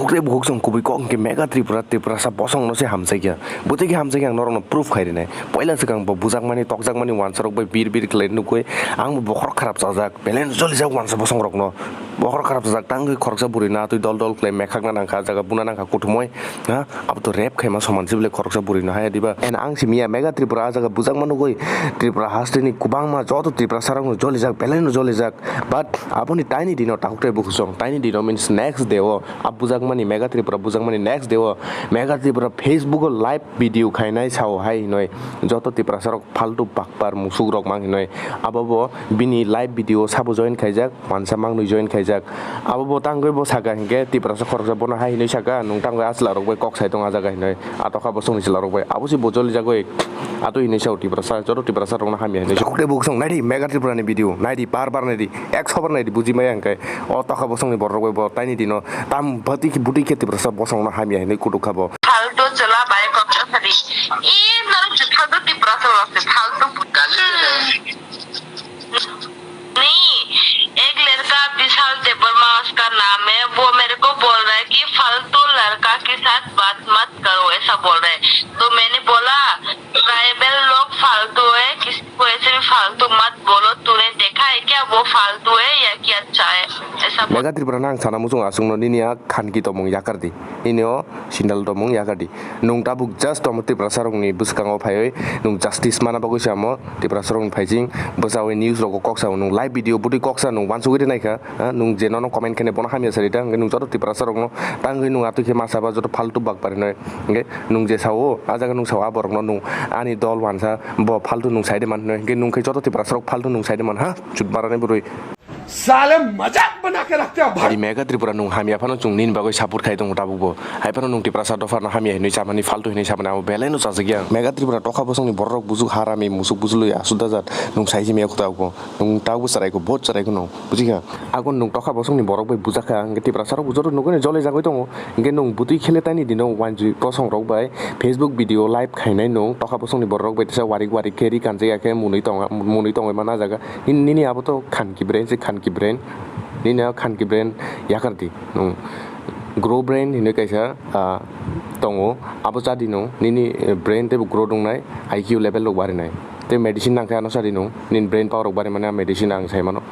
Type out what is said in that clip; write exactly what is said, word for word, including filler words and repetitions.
Tei bukhuk chwng kubui kok hwnkhe Mega Tripura, Tiprasa bosongno se hamjakya. Bwtwi khe hamjakya ang norokno proof khai rinai. Poila swkang bo bujakmani, tokjakmani wansarok bai bir bir khlai nukwi ang bo bokhorok kharap chajak. Belai no jolijak wansa bosongrokno. Bokhorok kharap chajak tangwi khoroksa bwrwino atwi dol dol khlai mekhakna nangkha, ah jaga buna nangkha kuthumwi. Ha? Abo to rape khaima soman se bwle khoroksa bwrwino haya diba? And ang simiya Mega Tripura ah jaga bujakma nukwi Tripura hasteni kwbangma joto Tiprasarokno jolijak, belai no jolijak. But aboni taini dino takhuk tei bukhuk chwng, taini dino means next day o, a bujakmani Mega Tripura bujakmani next day o, Mega Tripura Facebook o live video khainai sao hai hinoi, joto Tiprasarok faltu bakpar musukrok mang hinoi, abo bo bini live video sabo join khaijak, wansa mangnwi join khaijak, abo bo tangwi bo saka hinkhe Tiprasa khoroksa bono hai hinoi saka, "Nwng tangwi a chwlarok bai kok sai tong a jaga hinoi, a tokha bosongni chwlarok bai," abo se bo jolijagwi. Atwi hinwi sao Tiprasa, joto Tiprasa rokno hamya hinwi sao. Khukte buksong naidi Mega Tripura ni video, naidi bar bar naidi, ekso bar naidi, buji maya hwnkhe. O tokha bosongni borok bai bo taini dino tam bwtwi khe, bwtwi khe Tiprasa bosongno hamya hinwi kutuk kha bo. Faltu chwla bai koksa sadi. I norok jotto Tiprasa rok se faltu buta. नहीं, एक लड़का विशाल देवर्मा उसका नाम है, वो मेरे को बोल रहा है कि फालतू लड़का के साथ बात मत करो, ऐसा बोल रहा है। तो मैंने बोला, ट्राइबल लोग फालतू है, किसी को ऐसे भी फालतू मत बोलो। तूने देखा है क्या वो फालतू है या कि अच्छा है, ऐसा बोल। Mega Tripura nang sana muchung aswkno nini a khanki tomung yakar di. Nini o sindal tomung yakar di. Nwng tabuk just omo Tiprasarokni bwskango phaiwi nwng justice mana bagwi se omo Tiprasarokni phaising bwchaui news rogo kok sao, nwng live video bwtwi kok sa nwng uansugwi rwnaikha, ha, nwng je nono comment khainai bono hamya sari da, hwnkhe nwng joto Tiprasarokno tangwi nwng atwi khe ma saba joto faltu bakpari noi, hwnkhe nwng je sao, ah jaga nwng sao, ah borokno nwng ani dol uansa bo faltu nwng saide man hinoi, hwnkhe nwng khe joto Tiprasarok faltu nwng saide man, ha, chutmarani bwrwi. साले मजाक बना के रखते हो भाई। Adi Mega Tripura nwng hamya phano chwng nini bagwi support khai tongo tabukbo. Hai phano nwng Tiprasa dopharno hamya hinwi chamani, faltu hinwi samani abo belai no chajak ya. Mega Tripura tokha bosongni bororok bujuk harami musuk bujulwi aswk dajat nwng sai simi ya khuta bo. Nwng tabukbo chwrai kho, bohut chwrai kho nwng. Bujikha? Agon nwng tokha bosongni borok bai bujakha, hwnkhe Tiprasarok bo joto nugwi no jolai jagwi tongo. Hwnkhe nwng bwtwi khele taini dino wanjwi bosongrok bai Facebook video live khainai nwng tokha bosongni borok bai tesa warik warik khe ri kanjak ya khe mwnwi tongo, mwnwi tongwi mano ah jaga. Nini, nini abo to khanki brain se khanki brain. Nini a khanki brain yakar di. Nwng grow brain hinwi kaisa, ah, tongo. Abo cha di nwng. Nini, eh, brain teibo grow wngnai, I Q level rok barinai. Tei medicine nang khe ano cha di nwng. Nini brain power rok barimani a medicine ang sai mano.